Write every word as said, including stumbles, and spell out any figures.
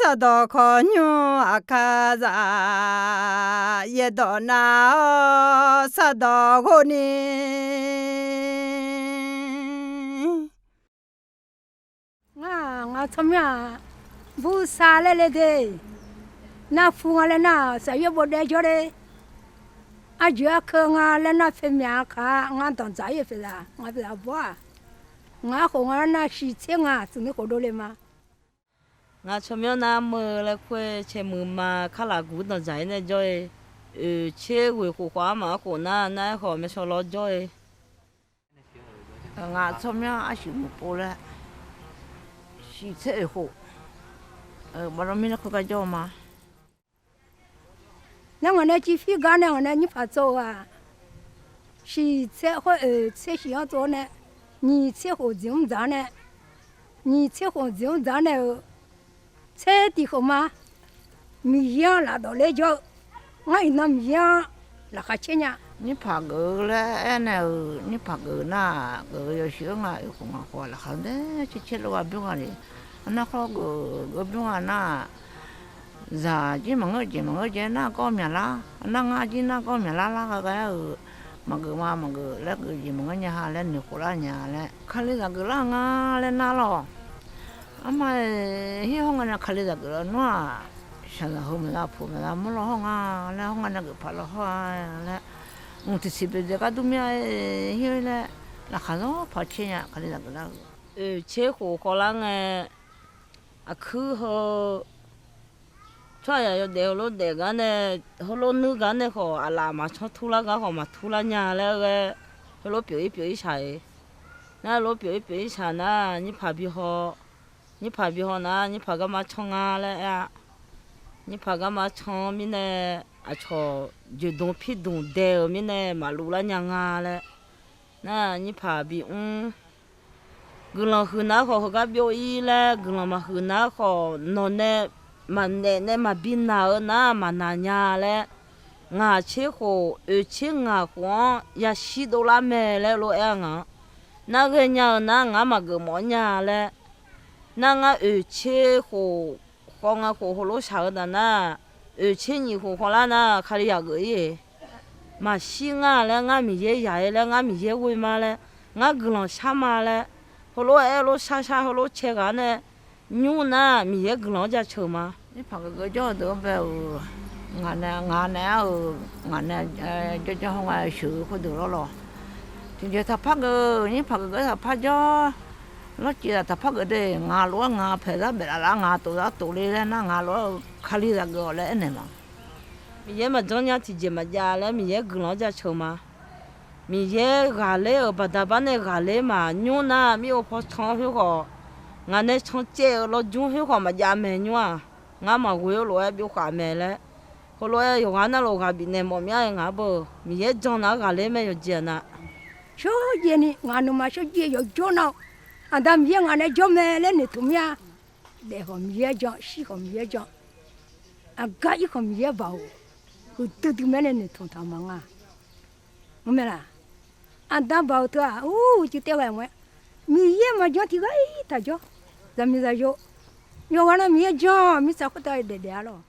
Sardawq khawqnymr aqkar zaq, yaerdawq nav-awr sardawq ghov ni. Ngar, ngaq-euq tsawrmyanr-aq, bursav laer le de. Nar fu nga laer nar, saqyoer bofdaef jawr le. Arjeuq arkeuv nga laer nar, faemyaq kaq-a. Ngar danqdzaq-ir-eu pyeufzaq, ngaq pyeufzaq bawr-aq, ngaq arkhof nga laer nar, shiq tser nga tsuif ni khof dovle ma. Ngaq tsawrmyanr nar meuq laer kur-eu cae muiq ma. Karlaf guq danqdzaq-ir nae jawr-e. Oeq tser ghoeq khof khawf armaf arkhof nar, nar-aer khawf myavshaw lawr jawr-e. Ngaq tsawrmyanr arsiq muiqpov laer, shiq tser oeq khof, baqdawq mir laer kur gar jawr-eu ma. Nar ngaq nae civfir gar nae ngaq nae nyirpaq tsov-eu-aq, shiq tser khoer oeq tser shiq-anr tsov-awr nae, nyiq tser khof jeq mr dzaq-awr nae, nyiq tser khof jeq mr dzaq-awr nae-euq, tser tiq khof ma. Miqyaer-anr lafdawq ler jawr-eu, ngar iqnan Miqyaer-anr laqkhaq caer nya. Nyirpaq geuf-eu laer aernaeq-euq, nyirpaq geuf nar-aq, geuf-eu yawshuif-aer nga oeq khof ngaq khof-aq laqkhaq-anr daer caer caer lof-aer bymr nga le. Arnar khawr geuf geuf bymr nga nar-aq, zaq jir maqngeur jeq maqngeur jeq nar gawr myaqlar, arnar ngar jir nar gawr myaqlar lar ghae ghae-aer-euq, maqgeuf ma maqgeuf laer geuf jeq maqngeur nya ha laer noeqkhof lar nya laer, Kalizaq geuflar nga laer nar lawq. Arma-iq hir hawr nga nae Kalizaq geuf lawnmr-aq, shaqzanq heu maqza puq maqza mawr law hawr nga laer hawr nga nae geuf paq law hawr-a laer, mq tiqsiq beuqdzae gar dur mir-a hir laer, laqkhaq zanr paq caer nya Kalizaq geuflar-eu. Oeq tser khof khawvlar ngae, aqkuir heu tsawrhaqzaq yawdaef heulof daef gar nae, heulof nuir gar nae khawf aqlaf maqcanr turlar gar khawf maqturlar nya laer ghae, heulof pyeuf-ir pyeuf-ir shaq-iq. Nar heulof pyeuf-ir pyeuf-ir shaq nar, nyirpaq bi haw, nyirpaq bi haw nar, nyirpaq garma canr nga laer aer-a. Nyirpaq garma canr mirnae, aqcawq joeqdmq pirdmq dae-euq mirnae maqluf lar nya nga laer. Nar nyirpaq bi mr. Guiqlanq huiq nar khawf heugar byov-ir laer, guiqlanq maqhuiq nar khawf nawq nae maqnaeq nae maqbi naq-eu nar maqnaq nya laer, ngaq tser khof oeq tser ngaq khof-anr yashir dovlar mae laer lof-aer-a ngaq-anr. Nar ghaenya-euq nar ngar maqgeuf mawf-anr nya laer, nar ngar oeq tser khof khawv nga khof heulof shaq-eu taf nar, oeq tser nyiq khof khawvlar nar Kalizaq geuf-ir-eq. Maqshir ngar laer, ngar Miqyaer yaq-ir laer, ngar Miqyaer ghoe ma laer, ngar guiqlanq shar ma laer, heulof-aer lof shar shar heulof cae ghaq nae nymr nar Miqyaer guiqlanq-anr jaceuq ma. Nyirpaq geuf geuf jawr-eu deuq-anr bae-euq, ngaq nae ngaq nae-aer-euq, ngaq nae jawrjawr hawr nga sheuq-eu khoerdeuq lawr lawq. Tiqjeq taqpar geuf, nyirpaq geuf geuf taqpar jawr. Lawrciv taqpar geuf de, ngaq lof-aer ngaq paeq zar baef laf lar ngaq tof zar tof le laer nar ngaq lof-aer-eu Kalizaq geuf-awq laer aernaeq ma. Miqyaer maqjanr nya tiqjeq maqjav laer Miqyaer guiqlanq-anr jaceuq ma. Miqyaer ghaqler-euq baqda bar nae ghaqler maqnymr nar mir-eu paw can-anr khoer khawf, ngaq nae cancaev-eu lawrjmr khoer khawf maqjav mae nymr-aq, ngar maqghoe-eu lof-aer byov khaf mae laer, heulof-aer yawqghaq navluf ghaq bifnaeq mawf mya-aer ngaq-anr beu, Miqyaer jan nar ghaqler mae yawqjeq-aq na. Shawrjaev ni ngaq nuima shawrjaev yawqjawr nar-eu, Aqda Miqyaer ngaq nae jawr mae laer noeqtmq mir-a. Daef khawf Miqyaer jan, shir khawf Miqyaer jan, aqgar ir khawf Miqyaer baoq, huiqdui dui mae nae noeqtmq taq ma nga. Ngar mae laq? Aqda baoq teu-aq, ur, uicuiv taev ghae mq-aer, Miqyaer maqjan tiq ghaq-ir taq jawr. Zaqmiq zaqyo, yawqghaq nav Miqyaer jan-awq, mirtsaq khoertav daef daef-a lawq.